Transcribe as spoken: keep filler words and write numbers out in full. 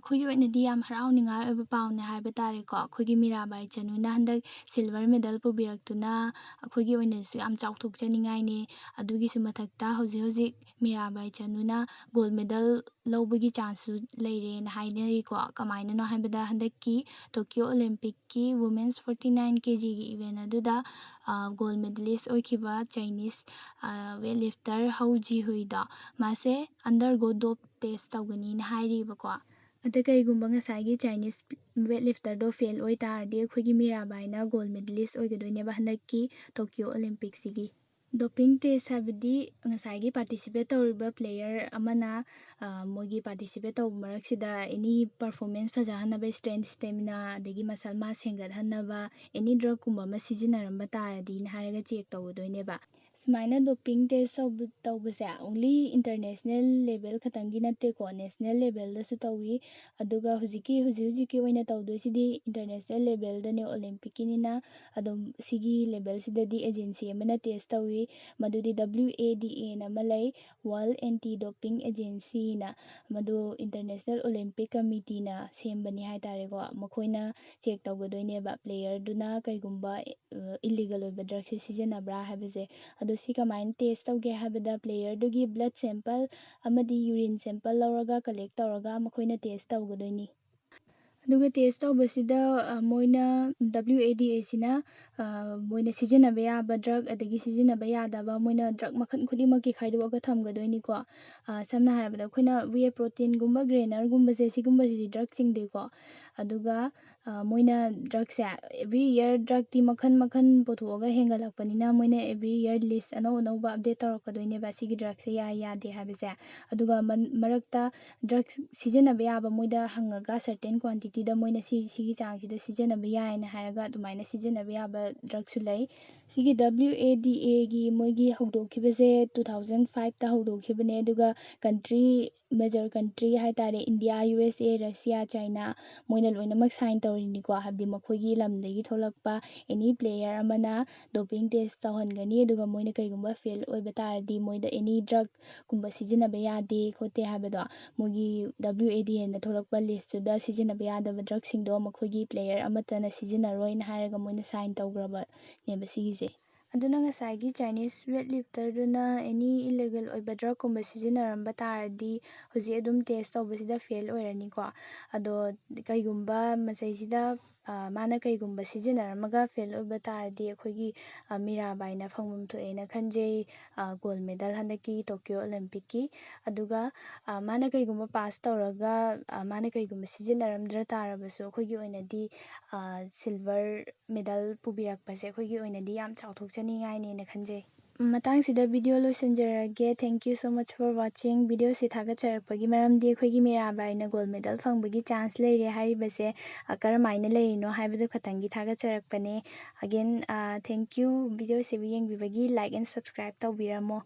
ꯑꯩꯈꯣꯏꯒꯤ ꯑꯣꯏꯅꯗꯤ ꯌꯥꯝ ꯍꯔꯥꯎꯅꯤꯡꯉꯥꯏ ꯑꯣꯏꯕ ꯄꯥꯎꯅꯦ ꯍꯥꯏꯕ ꯇꯥꯔꯦꯀꯣ꯫ ꯑꯩꯈꯣꯏꯒꯤ ꯃꯤꯔꯥꯕꯥꯏ ꯆꯅꯨꯅ ꯍꯟꯗꯛ silver medal ꯄꯨꯕꯤꯔꯛꯇꯨꯅ ꯑꯩꯈꯣꯏꯒꯤ ꯑꯣꯏꯅꯁꯨ ꯌꯥꯝ ꯆꯥꯎꯊꯣꯛꯆꯅꯤꯡꯉꯥꯏꯅꯦ꯫ ꯑꯗꯨꯒꯤꯁꯨ ꯃꯊꯛꯇ ꯍꯧꯖꯤꯛ ꯍꯧꯖꯤꯛ ꯃꯤꯔꯥꯕꯥꯏ ꯆꯅꯨꯅ gold medal ꯂꯧꯕꯒꯤ chanceꯁꯨ ꯂꯩꯔꯦꯅ ꯍꯥꯏꯅꯔꯤꯀꯣ꯫ ꯀꯃꯥꯏꯅꯅꯣ ꯍꯥꯏꯕꯗ ꯍꯟꯗꯛꯀꯤ Tokyo Olympicꯀꯤ women's forty nine kgꯒꯤ event ꯑꯗꯨꯗ gold medalist ꯑꯣꯏꯈꯤꯕ Chinese weightlifter Hou Jihuiꯗꯣ, ꯃꯥꯁꯦ undergo dope test ꯇꯧꯒꯅꯤꯅ ꯍꯥꯏꯔꯤꯕꯀꯣ꯫ ꯑꯗ ꯀꯩꯒꯨꯝꯕ ꯉꯁꯥꯏꯒꯤ Chinese weightlifterꯗꯣ fail ꯑꯣꯏ ꯇꯥꯔꯗꯤ ꯑꯩꯈꯣꯏꯒꯤ ꯃꯤꯔꯥꯕꯥꯏꯅ gold medalist ꯑꯣꯏꯒꯗꯣꯏꯅꯦꯕ ꯍꯟꯗꯛꯀꯤ Tokyo Olympicꯁꯤꯒꯤ꯫ Doping test ꯍꯥꯏꯕꯗꯤ ꯉꯁꯥꯏꯒꯤ participate ꯇꯧꯔꯤꯕ player ꯑꯃꯅ ꯃꯣꯏꯒꯤ participate ꯇꯧꯕ ꯃꯔꯛꯁꯤꯗ any performance ꯐꯖꯍꯟꯅꯕ, strength, stamina, ꯑꯗꯒꯤ muscle mass ꯍꯦꯟꯒꯠꯍꯟꯅꯕ any drugꯀꯨꯝꯕ ꯑꯃ ꯁꯤꯖꯤꯟꯅꯔꯝꯕ ꯇꯥꯔꯗꯤꯅ ꯍꯥꯏꯔꯒ check ꯇꯧꯒꯗꯣꯏꯅꯦꯕ꯫ ꯁꯨꯃꯥꯏꯅ doping test ꯇꯧꯕ ꯇꯧꯕꯁꯦ only international level ꯈꯛꯇꯪꯒꯤ ꯅꯠꯇꯦꯀꯣ, national levelꯗꯁꯨ ꯇꯧꯏ꯫ ꯑꯗꯨꯒ ꯍꯧꯖꯤꯛꯀꯤ ꯍꯧꯖꯤꯛ ꯍꯧꯖꯤꯛꯀꯤ ꯑꯣꯏꯅ ꯇꯧꯗꯣꯏꯁꯤꯗꯤ international levelꯗꯅꯦ, Olympicꯀꯤꯅꯤꯅ꯫ ꯑꯗꯨꯝ ꯁꯤꯒꯤ levelꯁꯤꯗꯗꯤ agency ꯑꯃꯅ test ꯇꯧꯏ, ꯃꯗꯨꯗꯤ W A D Aꯅ ꯑꯃ ꯂꯩ, World Anti Doping Agencyꯅ꯫ ꯃꯗꯨ International Olympic Committeeꯅ ꯁꯦꯝꯕꯅꯤ ꯍꯥꯏ ꯇꯥꯔꯦꯀꯣ꯫ ꯃꯈꯣꯏꯅ check ꯇꯧꯒꯗꯣꯏꯅꯦꯕ playerꯗꯨꯅ ꯀꯩꯒꯨꯝꯕ illegal ꯑꯣꯏꯕ drugꯁꯦ ꯁꯤꯖꯤꯟꯅꯕ꯭ꯔꯥ ꯍꯥꯏꯕꯁꯦ꯫ ꯑꯗꯣ ꯁꯤ ꯀꯃꯥꯏꯅ test ꯇꯧꯒꯦ ꯍꯥꯏꯕꯗ playerꯗꯨꯒꯤ blood sample ꯑꯃꯗꯤ urine sample ꯂꯧꯔꯒ collect ꯇꯧꯔꯒ ꯃꯈꯣꯏꯅ test ꯇꯧꯒꯗꯣꯏꯅꯤ꯫ ꯑꯗꯨꯒ test ꯇꯧꯕꯁꯤꯗ ꯃꯣꯏꯅ W A D Aꯁꯤꯅ ꯃꯣꯏꯅ ꯁꯤꯖꯤꯟꯅꯕ ꯌꯥꯕ drug ꯑꯗꯒꯤ ꯁꯤꯖꯤꯟꯅꯕ ꯌꯥꯗꯕ, ꯃꯣꯏꯅ drug ꯃꯈꯜ ꯈꯨꯗꯤꯡꯃꯛꯀꯤ ꯈꯥꯏꯗꯣꯛꯑꯒ ꯊꯝꯒꯗꯣꯏꯅꯤꯀꯣ꯫ ꯁꯝꯅ ꯍꯥꯏꯔꯕꯗ ꯑꯩꯈꯣꯏꯅ whey proteinꯒꯨꯝꯕ, grainerꯒꯨꯝꯕꯁꯦ, ꯁꯤꯒꯨꯝꯕꯁꯤꯗꯤ drug ꯆꯤꯡꯗꯦꯀꯣ꯫ ꯑꯗꯨꯒ ꯃꯣꯏꯅ drugꯁꯦ every year drugꯇꯤ ꯃꯈꯜ ꯃꯈꯜ ꯄꯨꯊꯣꯛꯑꯒ ꯍꯦꯟꯒꯠꯂꯛꯄꯅꯤꯅ ꯃꯣꯏꯅ every year list ꯑꯅꯧ ꯑꯅꯧꯕ update ꯇꯧꯔꯛꯀꯗꯣꯏꯅꯦꯕ ꯁꯤꯒꯤ drugꯁꯦ ꯌꯥꯏ ꯌꯥꯗꯦ ꯍꯥꯏꯕꯁꯦ꯫ ꯑꯗꯨꯒ ꯃꯔꯛꯇ drug ꯁꯤꯖꯤꯟꯅꯕ ꯌꯥꯕ ꯃꯣꯏꯗ ꯍꯪꯉꯒ certain quantityꯗ ꯃꯣꯏꯅ ꯁꯤ ꯁꯤꯒꯤ ꯆꯥꯡꯁꯤꯗ ꯁꯤꯖꯤꯟꯅꯕ ꯌꯥꯏꯅ ꯍꯥꯏꯔꯒ ꯑꯗꯨꯃꯥꯏꯅ ꯁꯤꯖꯤꯟꯅꯕ ꯌꯥꯕ drugꯁꯨ ꯂꯩ꯫ ꯁꯤꯒꯤ W A D Aꯒꯤ ꯃꯣꯏꯒꯤ ꯍꯧꯗꯣꯛꯈꯤꯕꯁꯦ two thousand fiveꯇ ꯍꯧꯗꯣꯛꯈꯤꯕꯅꯦ, ꯑꯗꯨꯒ country major country ꯍꯥꯏ ꯇꯥꯔꯦ, ꯏꯟꯗꯤꯌꯥ, ꯌꯨ ꯑꯦꯁ ꯑꯦ, ꯔꯁꯤꯌꯥ, ꯆꯥꯏꯅꯥ, ꯃꯣꯏꯅ ꯂꯣꯏꯅꯃꯛ sign ꯇꯧꯔꯤꯅꯤꯀꯣ꯫ ꯍꯥꯏꯕꯗꯤ ꯃꯈꯣꯏꯒꯤ ꯂꯝꯗꯒꯤ ꯊꯣꯛꯂꯛꯄ any player ꯑꯃꯅ doping test ꯇꯧꯍꯟꯒꯅꯤ, ꯑꯗꯨꯒ ꯃꯣꯏꯅ ꯀꯩꯒꯨꯝꯕ fail ꯑꯣꯏꯕ ꯇꯥꯔꯗꯤ ꯃꯣꯏꯗ any drug ꯀꯨꯝꯕ ꯁꯤꯖꯤꯟꯅꯕ ꯌꯥꯗꯦ ꯈꯣꯠꯇꯦ ꯍꯥꯏꯕꯗꯣ, ꯃꯣꯏꯒꯤ W A D Aꯅ ꯊꯣꯛꯂꯛꯄ listꯇꯨꯗ ꯁꯤꯖꯤꯟꯅꯕ ꯌꯥꯗꯕ drugꯁꯤꯡꯗꯣ ꯃꯈꯣꯏꯒꯤ player ꯑꯃꯠꯇꯅ ꯁꯤꯖꯤꯟꯅꯔꯣꯏꯅ ꯍꯥꯏꯔꯒ ꯃꯣꯏꯅ sign ꯇꯧꯈ꯭ꯔꯕꯅꯦꯕ ꯁꯤꯒꯤꯁꯦ꯫ ꯑꯗꯨꯅ ꯉꯁꯥꯏꯒꯤ Chinese weightlifterꯗꯨꯅ any illegal ꯑꯣꯏꯕ drugꯀꯨꯝꯕ ꯁꯤꯖꯤꯟꯅꯔꯝꯕ ꯇꯥꯔꯗꯤ ꯍꯧꯖꯤꯛ ꯑꯗꯨꯝ test ꯇꯧꯕꯁꯤꯗ fail ꯑꯣꯏꯔꯅꯤꯀꯣ꯫ ꯑꯗꯣ ꯀꯩꯒꯨꯝꯕ ꯃꯁꯤꯁꯤꯗ, ꯑ, ꯃꯥꯅ ꯀꯩꯒꯨꯝꯕ ꯁꯤꯖꯤꯟꯅꯔꯝꯃꯒ fail ꯑꯣꯏꯕ ꯇꯥꯔꯗꯤ ꯑꯩꯈꯣꯏꯒꯤ, ꯑ, ꯃꯤꯔꯥꯕꯥꯏꯅ ꯐꯪꯐꯝ ꯊꯣꯛꯑꯦꯅ ꯈꯟꯖꯩ, ꯑ, gold medal ꯍꯟꯗꯛꯀꯤ Tokyo Olympicꯀꯤ꯫ ꯑꯗꯨꯒ, ꯑ, ꯃꯥꯅ ꯀꯩꯒꯨꯝꯕ pass ꯇꯧꯔꯒ, ꯑ, ꯃꯥꯅ ꯀꯩꯒꯨꯝꯕ ꯁꯤꯖꯤꯟꯅꯔꯝꯗ꯭ꯔ ꯇꯥꯔꯕꯁꯨ ꯑꯩꯈꯣꯏꯒꯤ ꯑꯣꯏꯅꯗꯤ, ꯑ, silver medal ꯄꯨꯕꯤꯔꯛꯄꯁꯦ ꯑꯩꯈꯣꯏꯒꯤ ꯑꯣꯏꯅꯗꯤ ꯌꯥꯝ ꯆꯥꯎꯊꯣꯛꯆꯅꯤꯡꯉꯥꯏꯅꯦꯅ ꯈꯟꯖꯩ꯫ ꯃꯇꯥꯡꯁꯤꯗ video ꯂꯣꯏꯁꯤꯟꯖꯔꯒꯦ꯫ Thank you so much for watching꯫ Videoꯁꯤ ꯊꯥꯒꯠꯆꯔꯛꯄꯒꯤ ꯃꯔꯝꯗꯤ ꯑꯩꯈꯣꯏꯒꯤ ꯃꯤꯔꯥꯕꯥꯏꯅ gold medal ꯐꯪꯕꯒꯤ chance ꯂꯩꯔꯦ ꯍꯥꯏꯔꯤꯕꯁꯦ, ꯑ, ꯀꯔꯝꯍꯥꯏꯅ ꯂꯩꯔꯤꯅꯣ ꯍꯥꯏꯕꯗꯨ ꯈꯇꯪꯒꯤ ꯊꯥꯒꯠꯆꯔꯛꯄꯅꯦ꯫ Again, ꯑ, thank you꯫ Videoꯁꯤꯕꯨ ꯌꯦꯡꯕꯤꯕꯒꯤ like and subscribe ꯇꯧꯕꯤꯔꯝꯃꯣ꯫